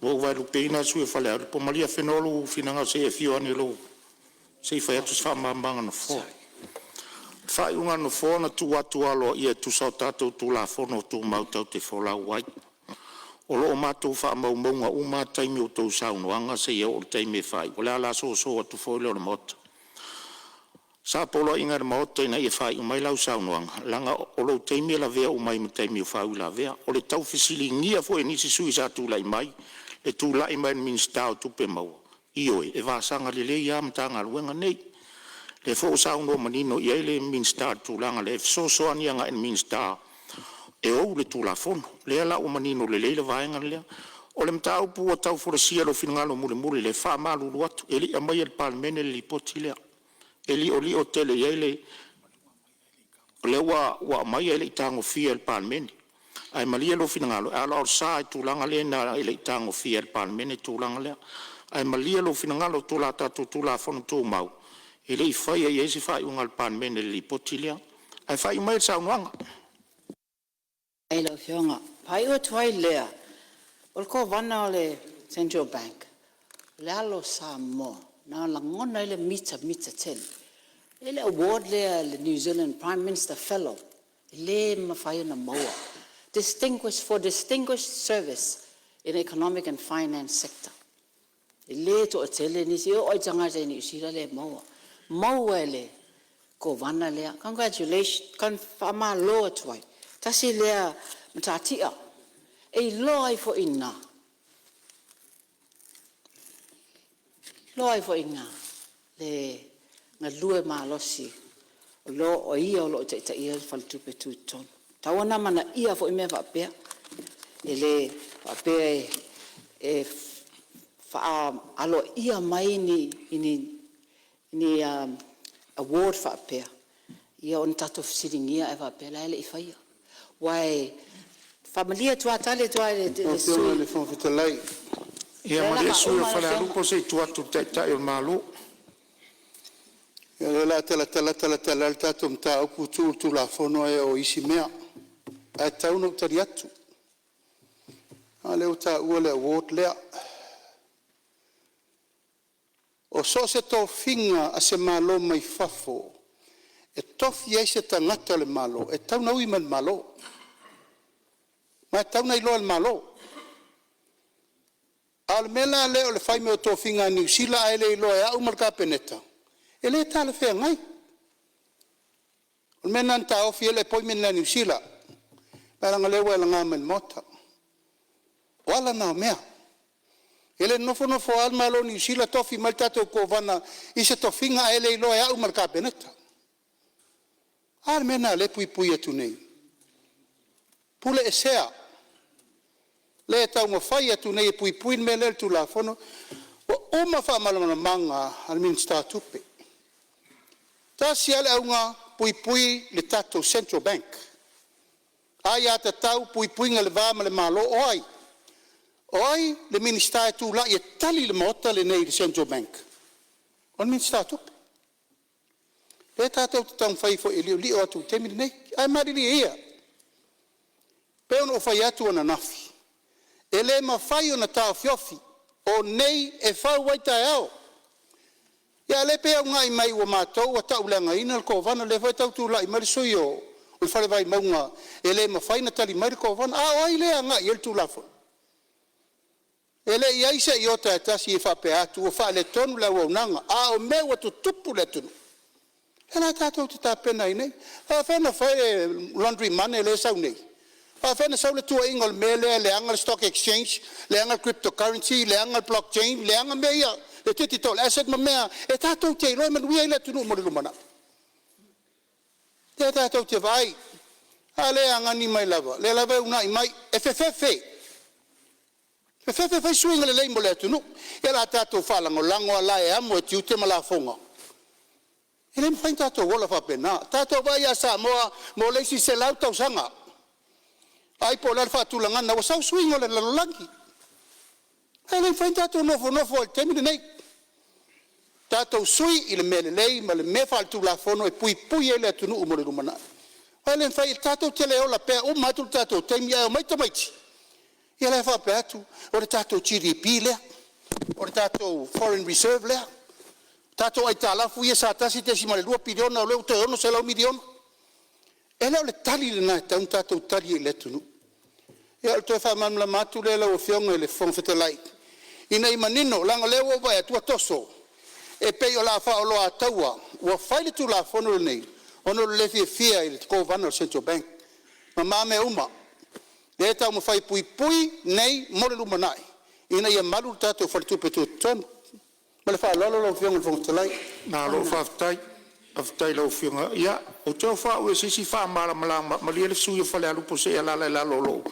Ua ou vaelupeina le sui usufono o Falealupo. Malie Afenoa lou finagalo se i e afio ane se i fai atu se faamalamalamaga a le Nofoa. O le faaiuga a le Nofoa na tuu atu aloaia e tusa o tatou Tulafono Tumau tatou te folau ai. O lo o matou faamaumauina uma lava taimi o a outou saunoaga seia oo i le taimi e faaiu ai. O le ala soso atu foi lea o le Maota. Sa poloaiina e le Maota ina ia faaiu mai lau saunoaga leaga o lou taimi e lavea uma ai ma taimi o faauilavea. O le taufesiligia foi e nisi sui usufono sa tulai mai le tulai mai o le Minisita o Tupe Maua, ioe, e vasaga lelei lava Matagaluega nei. O lea foi ua saunoa manino i ai le Minisita i le tulaga lea e fesoasoani agai i le Minisita e ou le Tulafono. O lea la ua manino lelei le vaega lea. O le mataupu ua tau folasia i lou finagalo mulimuli ua faamalulu atu, e le i aumaia i le Palemene le Lipoti lea. E liolio tele i ai le… O lea ua aumai ae le i tagofia e le Palemene. Ae malie lou finagalo e aloalosa i le tulaga lea e le i tagofia e le Palemene le tulaga lea. Ae malie lou finagalo i le tatou Tulafono Tumau, e le i faia i ai se faaiuga a le Palemene i le Lipoti lea. Ae faaiu maia le saunoaga. Faafetai i lau Afioga. Ona faaiu atu ai lea, o le Kovana a le Central Bank, o le alo o Samoa na lagona ai le mitamita tele. E i ai le award lea a le New Zealand Prime Minister Fellow, e le mafai ona maua, for distinguished service in economic and finance sector. E le toatele nisi, e oo lava i tagata Niu Sila e le maua. Maua e le Kovana lea. Congratulations. Faamalo atu ai. Tasi lea matatia e iloa ai foi i ina, iloa ai foi i ina le galue malosi o ia o lo o taitaia le Faletupe Tutotonu. E tatau ona amanaia foi mea faapea, e le faapea e faaaloaia mai ni award faapea ona tatou fesiligia ae faapea la e le i faia. Aua e faamalie atu lava, tali atu lava i le sui usufono. Lau Afioga i le Fofoga Fetalai… Ia malie le sui usufono mo Falealupo se i tuu atu i le Taitai o le Malo. Ia o lea o le a talatala talatala ai le tatou mataupu tuu le Tulafono ae oo i isi mea, ae tatau ona ou tali atu. A lea ua taua le award lea. O so o se tofiga a se Malo mai fafo e tofi ai se tagata o le Malo, e tatau ona ui mai le Malo. Ma e tatau ona iloa e le Malo. A o le mea la lea o le fai mai o tofiga a Niu Sila ae le iloa e au ma le Kapeneta, e le talafeagai. O le mea lena na taofi ai le appointment lea a Niu Sila, ae leaga o lea ua e laga mai i le Maota. O ala na o mea. E le nofonofo lava le Malo o Niu Sila tofi mai le tatou Kovana i se tofiga ae le iloa e au ma le Kapeneta. A le mea lena o lea e puipui atu nei? Puleesea, lea e taumafai atu nei e puipui le mea lea i le Tulafono. Ua uma faamalamalamaga a le Minisita o Tupe. Tasi lava le auga, puipui le tatou Central Bank, aiatatau, puipuiga i le va ma le Malo. O ai? O ai le Minisita e tulai e tali le Maota lenei i le Central Bank? O le Minisita o Tupe. O lea tatou te taumafai foi e liolio atu i le taimi lenei. Ae malilie ia, pei ona ou fai atu ananafi, e le mafai ona taofiofi, o nei e fau ai taeao. A o lea e pei e uunai mai ua matou tauleagaina le Kovana, lea foi e tau tulai mai le sui usufono o le Fale Vaimauga e le mafai ona tali mai le Kovana. A o ai lea e agai i ai le Tulafono? E le i i ai se iota e tasi e faapea atu ua faaletonu le auaunaga, a o mea ua tutupu i le atunuu, lea la tatou te tapena ai nei. E faapefea ona fai le laundry money lea e sau nei? E faapefea ona sau le tuuaiga o le mea lea e leaga le stock exchange, leaga le cryptocurrency, leaga le block chain, leaga mea ia, le digital asset ma mea e tatou te iloa e manuia ai le atunuu mo le lumanai? O lea tatou te vaai, a lea e augani mai lava, o lea lava e uunai mai, e fefefe, fefefe e fai suiga lelei mo le atunuu. Ia o le a tatou faalagolago lava la e amo e tiute ma lafoga. E le mafai ona tatou ola faapena. Tatou vaai ia Samoa mo le isi 100 tausaga, vaai po o le a le faatulagaga ua sau suiga o le lalolagi. Ae le mafai ona tatou nofonofo ai i le taimi lenei. Tatou sui i le mea lelei ma le mea faaletulafono e puipui ai le atunuu mo le lumanai. Aua e le mafai, tatou te le ola pea e uma atu le tatou taimi ae omai tamaiti ia la e faapea atu, o le tatou GDP lea, o le tatou foreign reserve lea, o tatou aitalafu ia sa $1.2 piliona o lea ua toe $600 miliona. E le o le tali lena e tatau ona tatou tali ai i le atunuu. Ia o le toe faamalamalama atu lea lau Afioga i le Fofoga Fetalai ina ia manino leaga o lea ua ou vaai atu ua toso e pei o le a faaoloataua ua fai le Tulafono lenei ona o le le fiafia i le Kovana a le Central Bank ma ma mea uma lea e taumafai e puipui nei mo le lumanai ina ia malu le tatou faletupe tutotonu. Ma le faaaloalo lau Afioga i le Fofoga Fetalai. Malo faafetai, faafetai i lau Afioga. Ia, ou te ofo au i se isi faamalamalamaga. Malie le sui usufono mo Falealupo se i alaala i lalo o lou…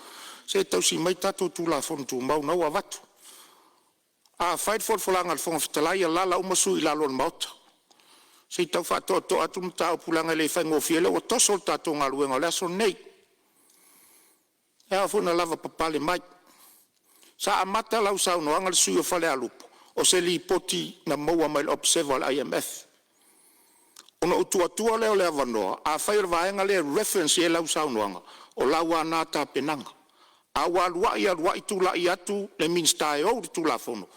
Se i tausi mai tatou Tulafono Tumau o lena ua avatu. A fai le folafolaga a le Fofoga Fetalai, alaala uma sui usufono i lalo o le Maota. Se i tau faatoatoa atu le mataupu leaga e le faigofie lea ua toso le tatou galuega o le aso lenei. E ao foi ona lavapapale mai. Sa amata lau saunoaga le sui usufono o Falealupo o se lipoti na maua mai le Observer o le IMF. Ona ou tuu atua lea o le avanoa, afai o le vaega lea e reference i ai lau saunoaga, o lau lava lena tapenaga. A ua alu ai alu ai tulai atu le Minisita e ou le Tulafono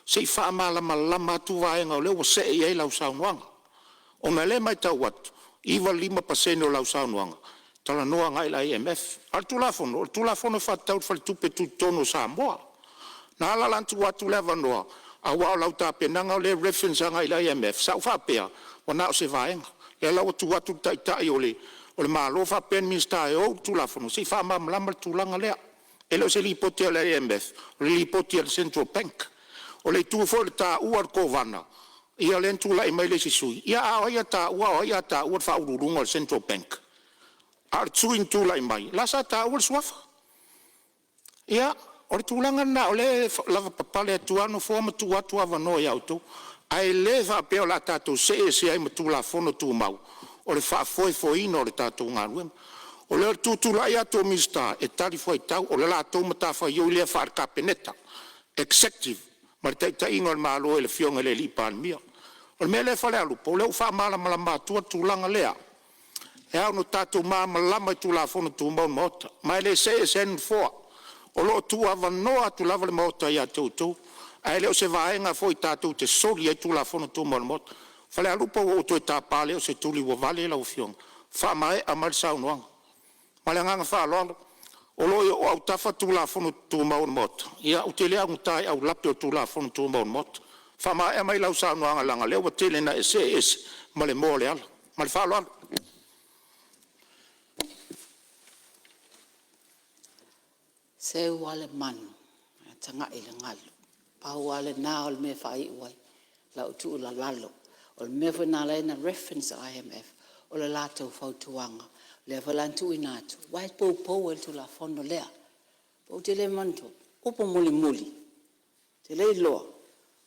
se i faamalamalama atu vaega o lea ua see i ai lau saunoaga. Ona o lea e matau atu, e 95% o lau saunoaga e talanoa agai i le IMF. A o le Tulafono, o le Tulafono e faatatau i le Faletupe Tutotonu o Samoa. Na ala la ona tuu atu le avanoa aua o lau tapenaga o lea e reference agai i le IMF, sa ou faapea ua na o se vaega. O lea la ua tuu atu le Taitai o le Malo faapea le Minisita e ou le Tulafono se i faamalamalama le tulaga lea. E le o se lipoti a le IMF, o le lipoti a le Central Bank. O le itu foi i le taua o le Kovana, ia o lea na tulai mai le isi sui usufono, ia a o ai a taua o ai a taua le faauluuluga o le Central Bank? A o le sui usufono na tulai mai la e sa taua le suafa. Ia, o le tulaga lena o lea e lavapapale atu lava le Nofoa ma tuu atu avanoa ia outou, ae le faapea o le a tatou see ese ai ma Tulafono Tumau o le faafoefoeina o le tatou galuega. O le tutulai atu o Minisita e talifuaitau, o le latou matafaioi lea faale-Kapeneta, executive ma le taitaiga o le Malo e le Afioga i le Palemia. O le mea lea Falealupo, o lea ua faamalamalama atua le tulaga lea. E ao ona tatou malamalama i Tulafono Tumau a le Maota, ma e le see ese ai le Nofoa. O lo o tuuavanoa atu lava le Maota ia te outou, ae le o se vaega foi tatou te soli ai Tulafono Tumau a le Maota. Falealupo, ua ou toe tapa, lea o se tuli ua vale lau afioga, faamaea mai le saunoaga. Ma le agaga faaaloalo. O lo o i ou autafa Tulafono Tumau o le Maota. Ia, ou te le augata i aulape o Tulafono Tumau o le Maota. Faamaea mai lau saunoaga leaga o lea ua tele ina e see ese ma le moa o le ala. Ma le faaaloalo. Seu lava le manu ae tagai i le galu. Pau lava lena o le mea e faaiu ai lau tuualalo. O le mea foi lena na ala ai ona reference le IMF, o le latou fautuaga lea foi la na tuuina atu aua e poupou ai le Tulafono lea. Ou te le manatua o upu mulimuli, ou te le iloa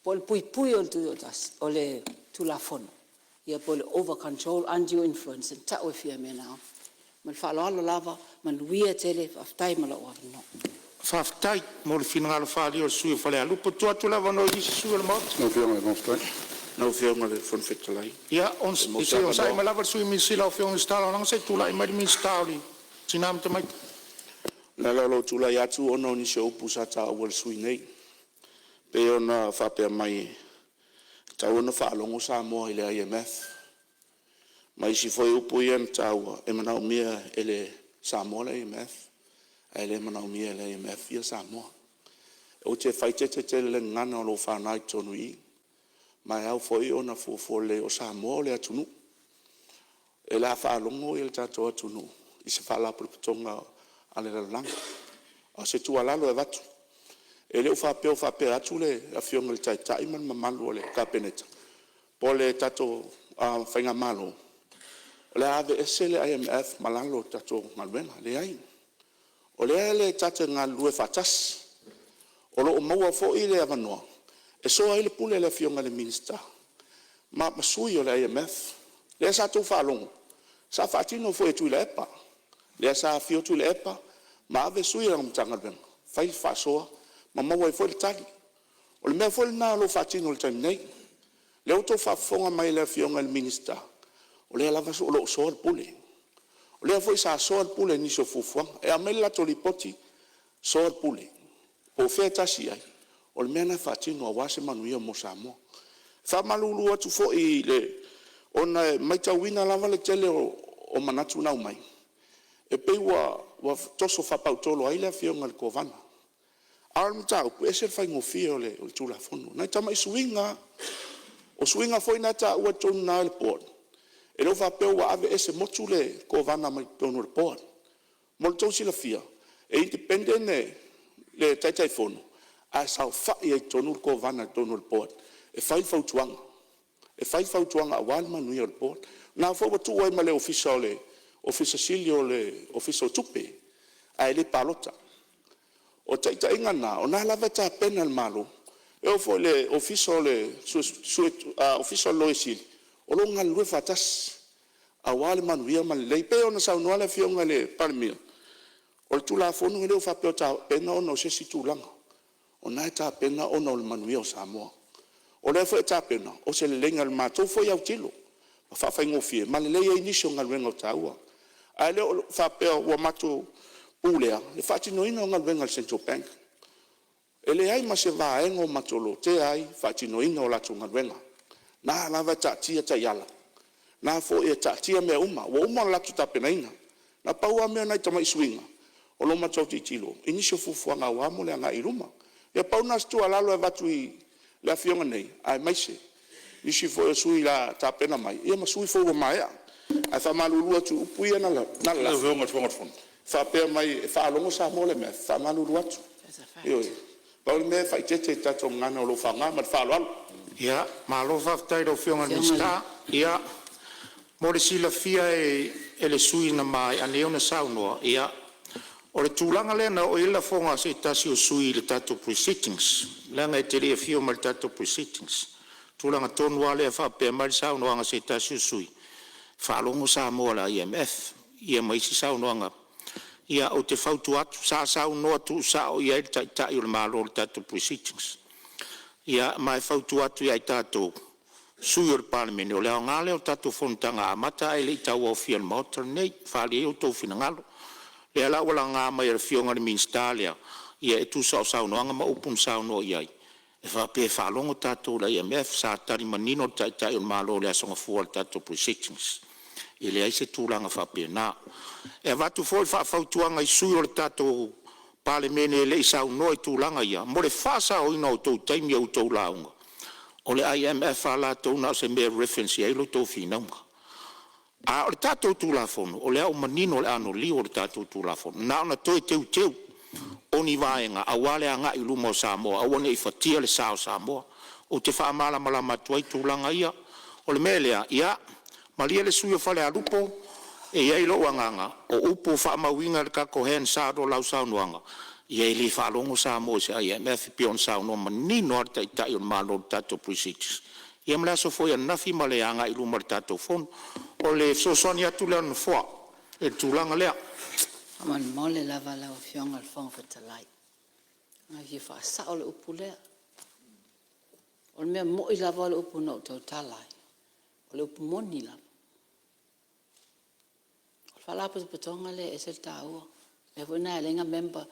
po o le puipui o le Tulafono ia po o le over control undue influence e tau e Fiamē. Ma le faaaloalo lava, manuia tele, faafetai mo lou avanoa. Faafetai mo le finagalo faaalia o le sui usufono mo Falealupo. E tuu atu le avanoa i isi sui usufono o le Maota. Lau Afioga i le Fofoga Fetalai… Ia, se i onosai mai lava le Sui Minisita lau Afioga i le Minisita Lagolago, se i tulai mai le Minisita mo Tina ma Tamaitai. E ala ona ou tulai atu ona o nisi o upu sa taua e le sui usufono nei, pei ona faapea mai e tatau ona faalogo Samoa i le IMF ma isi foi upu ia na taua, e manaomia e Samoa le IMF ae le manaomia e le IMF Samoa. Ou te faaeteete tele i le gagana o lo o faaaoga i totonu i i, ma e ao foi ona fuafua lelei, o Samoa o le atunuu. O le a faalogo le tatou atunuu i se faalapotopotoga a le lalolagi. A o se tuualalo e avatu, e le o faapea o faapea atu le Afioga i le Taitai ma le mamalu o le Kapeneta po o le tatou faigamalo o le a aveese le IMF ma lalo o le tatou galuega. Leai, o lea tatou te galulue faatasi. O lo o maua foi le avanoa e soa ai le pule a le Afioga i le Minisita ma sui o le IMF. Lea sa outou faalogo sa faatino foi e Tuilaepa, lea sa afio Tuilaepa ma ave sui o lana Matagaluega fai le faasoa ma maua ai foi le tali. O le mea foi lena o lo o faatino i le taimi nei. Lea ua outou faafofoga mai i le Afioga i le Minisita, o lea lava o lo o soa le pule. O lea foi sa soa le pule i nisi o fuafuaga. E aumai le latou lipoti soa le pule, po o fea e tasi i ai, o le mea lena e faatino aua se manuia mo Samoa. E faamalulu atu foi ona e maitauina lava le tele o manatu na aumai, e pei ua toso faapautolo ai le afioga i le Kovana. A o le mataupu, e ese le faigofie o le Tulafono, nai tamai suiga lava. O suiga foi na e taua i totonu i ina i le Board, e le faapea ua aveese motu le Kovana mai totonu o le Board. Mo le tou silafia, e independent le Taitaifono ae saofai ai i totonu le Kovana i totonu o le Board e fai fautuaga, e fai fautuaga aua le manuia o le Board. O lena foi ua tuu ai ma le Ofisa Sili o le Ofisa o Tupe, ae le palota. O taitaiga na, o lena lava e tapena e le Malo. E oo foi i le Ofisa o le Loia Sili, o lo o galulue faatasi aua le manuia ma le lelei. E pei ona saunoa le Afioga i le Palemia, o le Tulafono e le faapea o tapena ona o se isi tulaga, o lena e tapena ona o le manuia o Samoa. O lea foi e tapena o se leleiga i le matou foi autilo, ma faafaigofie ma lelei ai nisi o galuega taua. Ae le o faapea ua matou pulea le faatinoina o galuega a le Central Bank. E leai ma se vaega o matou lotea ai le faatinoina o latou galuega. O lena lava e taatia taiala, o lena foi e taatia mea uma ua uma ona latou tapenaina. Na pau lava mea nai tamai suiga o lo o matou tilotilo i nisi o fuafuaga aua mo le agai i luma. Ia pau lena o se tuualalo e avatu i le Afioga nei aemaise nisi foi o sui usufono o le a tapena mai ia ma sui usufono foi ua maea. Ae faamalulu atu i upu ia na lafo faapea mai e faalogo Samoa i le IMF, e faamalulu atu. Ioe, pau le mea e faaeteete i le tatou gagana o lo o faaaoga ma le faaaloalo. Ia, malo faafetai i lau Afioga i le Minisita. Ia mo le silafia e le sui usufono na maea nei ona saunoa, ia o le tulaga lea na oo i ai le lafoga a se tasi o sui usufono i le tatou Pre-sittings, leaga e te le i afio mai i le tatou Pre-sittings. O le tulaga tonu lava lea e faapea mai le saunoaga a se tasi o sui usufono, faalogo Samoa i le IMF ia ma isi saunoaga. Ia ou te fautua atu, sa saunoa tuusao i ai le Taitai o le Malo i le tatou Pre-sittings. Ia ma e fautua atu ia i tatou sui usufono o le Palemene, o le aoga lea o tatou fonotaga amata ae le i tauaofia i le Maota lenei e faaali ai outou finagalo. O lea la ua laga mai e le Afioga i le Minisita lea, ia e tusa o saunoaga ma upu na saunoa i ai e faapea e faalogo tatou i le IMF. Sa tali manino le Taitai o le Malo i le Aso Gafua i le tatou Pre-sittings. E leai se tulaga faapena. E avatu foi le faafautuaga i sui usufono o le tatou Palemene e le i saunoa i tulaga ia, mo le faasaoina o outou taimi i a outou lauga, o le IMF lava latou na o se mea e reference i ai lo outou finauga. A o le tatou Tulafono, o lea ua manino le anoliu o le tatou Tulafono, na ona toe teuteu o ni vaega aua le agai i luma o Samoa, aua ne i fatia le sa o Samoa. Ou te faamalamalama atu ai tulaga ia. O le mea lea, ia malie le sui usufono mo Falealupo, e i ai lou agaga, o upu ua faamauina i le tatou Hansard o lau saunoaga, ia e le faalogo Samoa i se IMF e pei ona saunoa manino lava le Taitai o le Malo i le tatou Pre-Sitting ia ma le aso foi ananafi ma le agai i luma o le tatou Fono. O le fesoasoani atu lea a le Nofoa i le tulaga lea. Faamolemole lava lau Afioga i le Fofoga Fetalai, na fia faasao le upu lea. O le mea moni lava o le upu na ou tautala ai, o le upu moni lava. O le Faalapotopotoga lea e ese le taua, o le mea foi lena e ala ai ona member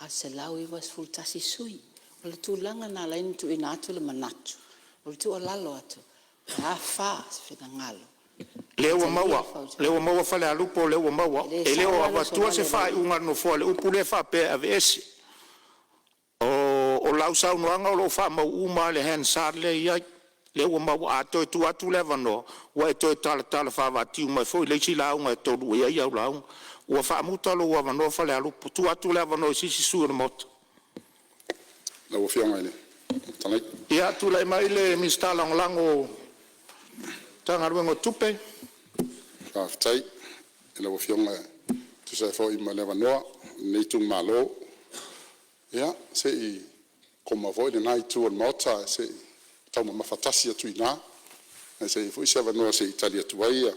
a 191 sui. O le tulaga na ala ai ona tuuina atu le manatu, o le tuualalo atu, pe a fa se finagalo O lea e ua talia maua, le o lea ua fautuaga. maua Falealupo o lea ua maua. E le E le sao o la le avatua Osone se faaiuga a le Nofoa i le upu lea faapea e aveese. O lau saunoaga o lo o faamau uma lava i le Hansard lea e i ai, lea ua maua. A toe tuu atu le avanoa, ua e toe talatala faavaatiu mai foi le isi lauga e tolu i ai au lauga. Ua faamuta lou avanoa Falealupo. Tuu atu le avanoa i se isi sui o le Maota. Lau Afioga i le Fofoga Fetalai. Ia, tulai mai le Minisita Lagolago o le Matagaluega o Tupe. Faafetai i lau Afioga e tusa ai foi ma le avanoa o lenei itumalo, ia se i koma foi lena itu o le Maota ae se i taumamafa tasi atu i ina, ae se i i ai foi se avanoa se i tali atu ai ma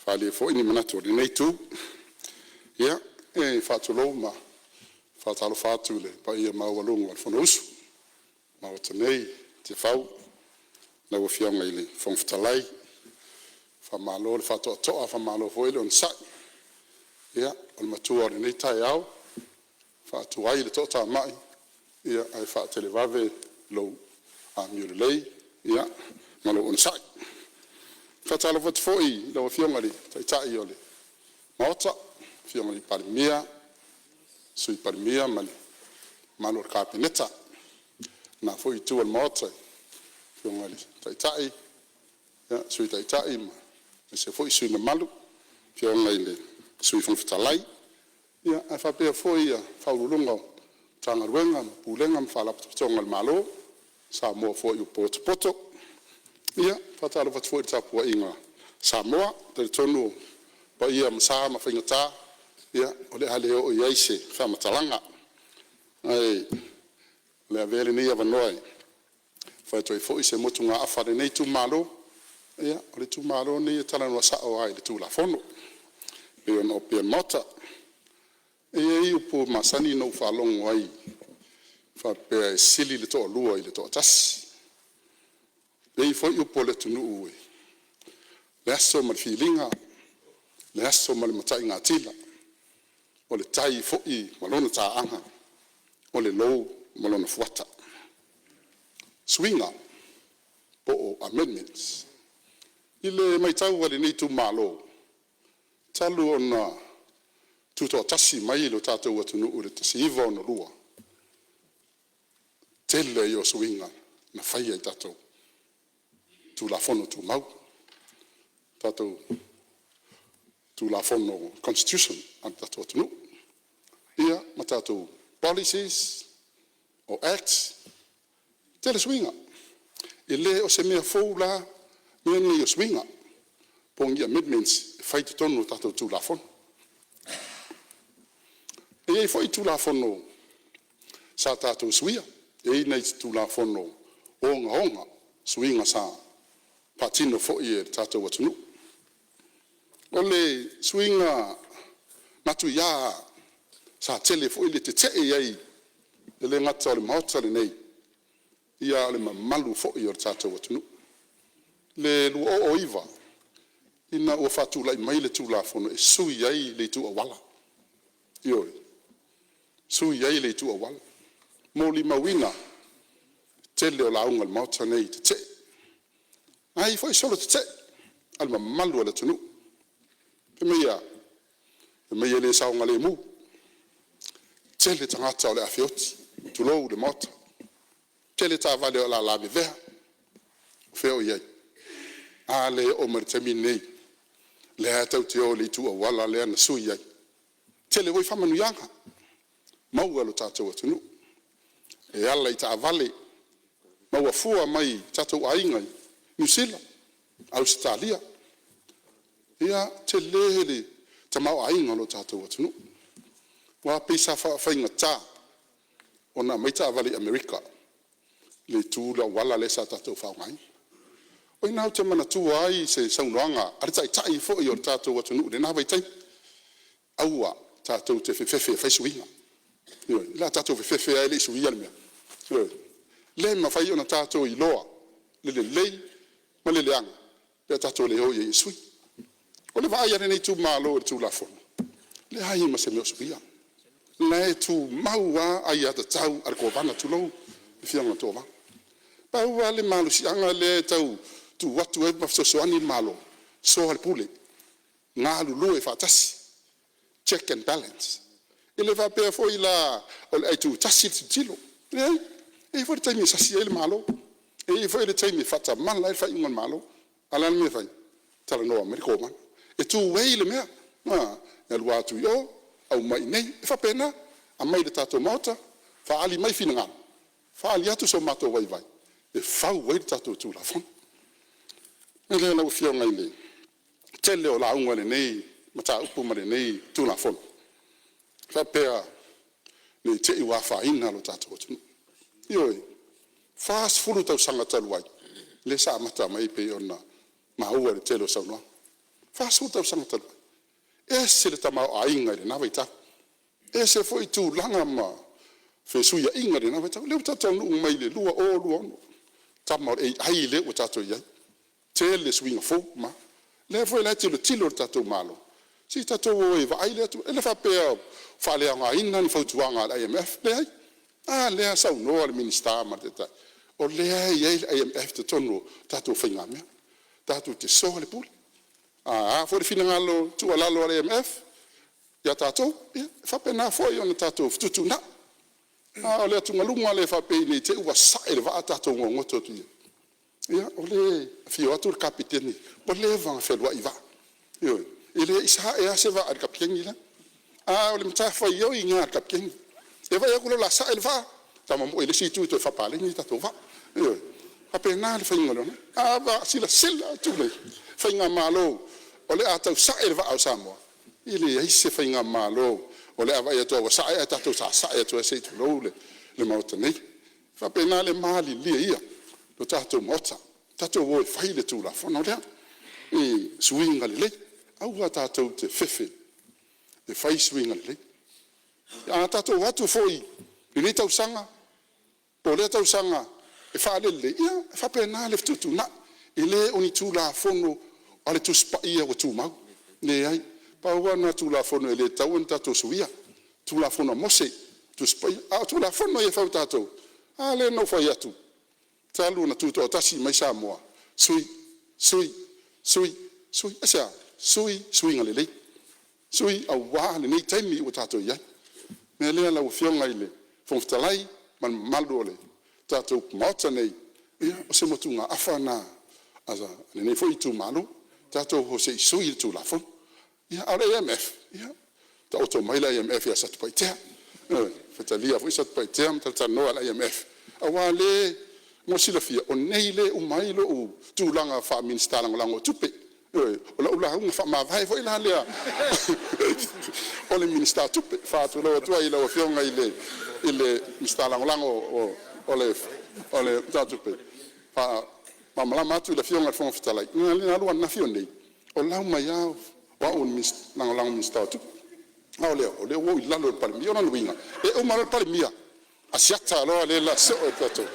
faaali ai foi ni manatu o lenei itu. Ia, e faatulou ma faatalofa atu i le paia maualuga o le Fonousu a le Maota nei i Tiafau i lau Afioga i le Fofoga Fetalai. Faamalo le faatoatoa faamalo foi le onosai. Ia, o le matua o lenei taeao, e faatuai le toatamai ae faatelevave lou amiolelei ma lou onosai. E faatalofa atu foi i lau Afioga i le Taitai o le Maota, lau Afioga i le Palemia, Sui Palemia ma le mamalu o le Kapeneta. Le la foi itu o le Maota i le Afioga i le Taitai, Sui Taitai aemaise foi sui usufono mamalu, afioga i le Sui Fofoga Fetalai, ae faapea foi Ofisa Sili o Pulega o Matagaluega ma Faalapotopotoga a le Malo, Samoa foi ua potopoto. E faatalofa atu foi i le tapuaiga a Samoa. E talitonu o paia ma sa ma faigata o le a le oo i ai se faamatalaga. Ae o le a avea lenei avanoa e fai atu ai foi se motugaafa a lenei itumalo. Ia, o le itumalo lenei e talanoa sao lava i le Tulafono e pei ona opea i le Maota. E i ai upu masani na ou faalogo ai e faapea, e sili le toalua i le toatasi. E i ai foi upu a le atunuu, o le aso ma le filiga, o le aso ma le mataigatila, o le tai foi ma lona taaga, o le lou ma lona fuata. Suiga po o amendments. I le matau a lenei itumalo, talu ona tutoatasi mai lo tatou atunuu i le 1962, tele ia o suiga na faia i tatou Tulafono Tumau, tatou Tulafono Constitution a le tatou atunuu, ia ma tatou Policies o Acts, tele suiga. E le o se mea fou la mea nei o suiga po o ni amendments e fai i totonu o tatou Tulafono. E i ai foi Tulafono sa tatou suia, e i ai nai Tulafono ogaoga suiga sa faatino foi e le tatou atunuu. O le suiga matuia sa tele foi le tetee i ai e le gata o le Maota lenei, a o le mamalu foi o le tatou atunuu. I le 2009 ina ua faatulai mai le Tulafono e sui ai le itu auala, ioe, sui ai le itu auala. E molimauina le tele o lauga a le Maota lenei i tetee, na ai foi solo tetee a le mamalu o le atunuu. Fai mai e a? Fai mai e le saogalemu, tele tagata o le a feoti, tulou le Maota, tele taavale o le a lavevea. O fea o i ai? A lea e oo mai le taimi lenei, o lea lava tatou te o i le itu auala lea na sui ai. Tele foi faamanuiaga maua e lo tatou atunuu e ala i taavale maua fua mai i tatou aiga i Niu Sila, Ausetalia. Ia, tele le tamaoaiga o lo tatou atunuu. Aua pei sa faafaigata ona aumai taavale i Amerika i le itu auala lea sa tatou faaaogaina. O i ina ou te manatua ai se saunoaga a le Taitai foi o le tatou atunuu i lena vaitaimi, aua tatou te fefefe e fai suiga. Ioe, o le a tatou fefefe lava e le i suia le mea. Ioe, le mafai ona tatou iloa le lelei ma le leaga pe a tatou le o i ai e sui. O le vaai a lenei itumalo i le Tulafono, e leai ma se mea o suia, o la e tumau lava aiatatau a le Kovana, tulou le afioga i le Kovana. Pau lava le malosiaga lea e tau tuu atu ai ma fesoasoani le Malo, soa le pule, galulue faatasi, check and balance. E le faapea foi la o le aitutasi le tilotilo, leai, e i ai foi le taimi e sasi ai le Malo, e i ai foi le taimi e faatamala ai le faaiuga a le Malo. A o le a le mea e fai? Talanoa mai le Kovana, e two way le mea, a? E alu atu i o aumai i inei, e faapena. Aumai i le tatou Maota, faaali mai finagalo, faaali atu so matou vaivai e fau ai le tatou Tulafono. O le mea lea lau Afioga i le tele o lauga i lenei mataupu ma lenei Tulafono, faapea ne i te i ua afaina lo tatou atunuu. Ioe, 40 tausaga talu ai lea sa amata mai ai pei ona maua i le tele o saunoaga. 40 tausaga talu ai, ese le tamaoaiga i lena vaitau, ese foi tulaga ma fesuiaiga i lena vaitau. O lea ua tatou taunuu mai i le 2026, tama o le AI lea ua tatou i ai, tele suiga fou ma o lea foi la e tilotilo le tatou Malo, se i tatou o e vaai lea itu. E le faapea ua faaleaogaina ni fautuaga a le IMF, leai. A lea e saunoa le Minisita ma le Taitai, o lea e i ai le IMF i totonu o tatou faigamea, tatou te soa le pule. A foi le finagalo i tuualalo a le IMF ia tatou, ia e faapena foi ona tatou fetuutuunai. A o le atugaluga lea faapea ne i te i ua sae le vaa tatou gogoto atu i ai, ia o lea e afio atu le Kapeteni ua leva ona fealuai i vaa, ioe, e le i sae lava se vaa i le kapeteni lea. A o le matafaioi lena a le kapeteni, e vaai atu loa o le a sae le vaa, ta momoe i le isi itu e toe faapaleni tatou vaa. Ioe, e faapena le faiga o le A silasila atu le faigamalo o le a tau sae le vaa o Samoa, e leai se faigamalo o le a vaai atu lava ua sae ae tatou sasae atu lava se i tulou le Maota nei. E faapena le malilie ia o le tatou Maota, tatou o e fai le Tulafono lea i suiga lelei. Aua tatou te fefe e fai suiga lelei. A tatou o atu foi i lenei tausaga po o lea tausaga e faalelelei, ia e faapena le fetuutuunai. E le o ni Tulafono a le Tusi Paia ua tumau, leai. Pau lava lena o Tulafono e le tatau ona tatou suia, Tulafono a Mose, Tusi Paia. A o Tulafono ia e fau e tatou, a lea na ou fai atu, talu ona tutoatasi mai Samoa, sui, sui, sui, sui. Aisea? Sui suiga lelei, sui aua lenei taimi ua tatou i ai. O le mea lea lau Afioga i le Fofoga Fetalai ma le mamalu o le tatou Maota nei, ia o se motugaafa lena a lenei foi itumalo, tatou o se i sui le Tulafono. Ia, a o le IMF, ia taoto mai le IMF ia Satupaitea. Ioe, faitalia foi Satupaitea ma talatalanoa i le IMF aua o lea mo le silafia o nei lea e uma ai lou tulaga faa-Minisita Lagolago o Tupe. Ioe, o lau lauga faamavae foi la lea o le Minisita o Tupe. E faatulou atu ai i lau Afioga i le Minisita Lagolago o le Tupe, e faamalamalama atu i le Afioga i le Fofoga Fetalai, na alu ananafi, o nei o lau mai lava o au o le Lagolago o le Minisita o Tupe, a o lea ua ou i lalo o le Palemia. O lona uiga e uma loa le Palemia asiata loa le la soo i le tatou.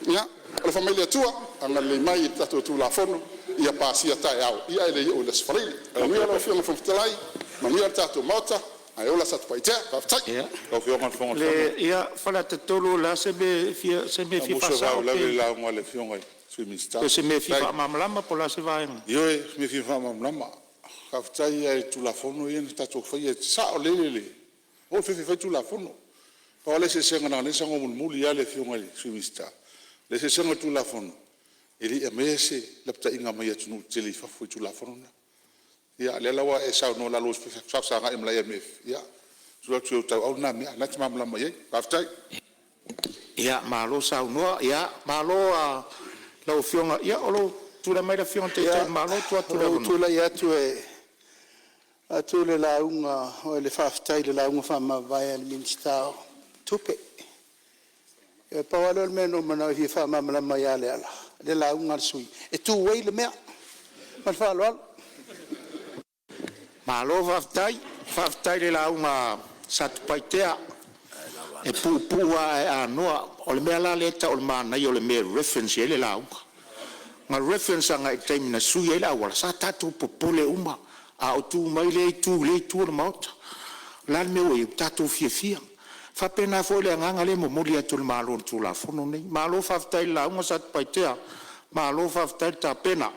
Ia alofa mai le Atua agalelei mai i le tatou Tulafono ia pasia taeao ae le i oo i le Aso Faraile. Manuia lau Afioga i le Fofoga Fetalai, manuia le tatou Maota, ae ola Satupaitea. Faafetai. Lau Afioga i le Fofoga Fetalai… Ia, Faleata 3, o le a se mea e fia Sa ou musu e faasao faauilavea i pe le lauga a le Afioga i le Sui Minisita. O se mea e fia faamalamalama po o le a se vaega? Ioe, o se mea e fia faamalamalama. Faafetai lava i Tulafono ia na tatou faia, e saolele le… Aua ou te fiafia e fai Tulafono. Pau lava le eseesega leaga o lea na saunoa mulimuli lava le Afioga i le Sui Minisita, o le eseesega o le Tulafono, e le i aumaia se lapataiga mai atunuu tetele i fafo i Tulafono na. Ia a o lea la ua e saunoa o le a lua faafesagai ma le IMF, ia, tuu atu i ou tauau lena mea, o lena e te malamalama i ai. Faafetai. Ia malo saunoa, malo lava i lau Afioga. Ia o lou tulai mai lau Afioga i le Taitai o le Malo tuu atu le Ia, ua ou avanoa. tulai atu e avatu le lauga, o le faafetai i le lauga faamavae a le Minisita o Tupe. E pau lava lea o le mea na ou manao e fia faamalamalama ia Leala, le lauga a le sui usufono e tu ai le mea. Ma le faaaloalo. Malo faafetai, faafetai i le lauga a Satupaitea, e puupuu lava ae anoa. O le mea la lea e tau o le manaia o le mea e reference i ai le lauga. Na reference agai i le taimi na sui ai le auala, sa tatou popole uma a o tu mai lea itu i lea itu o le Maota. O le a le mea ua i ai? Ua tatou fiafia. E faapena foi le agaga lea e momoli atu e le Malo i le Tulafono lenei. Malo faafetai i le lauga Satupaitea, malo faafetai le tapena.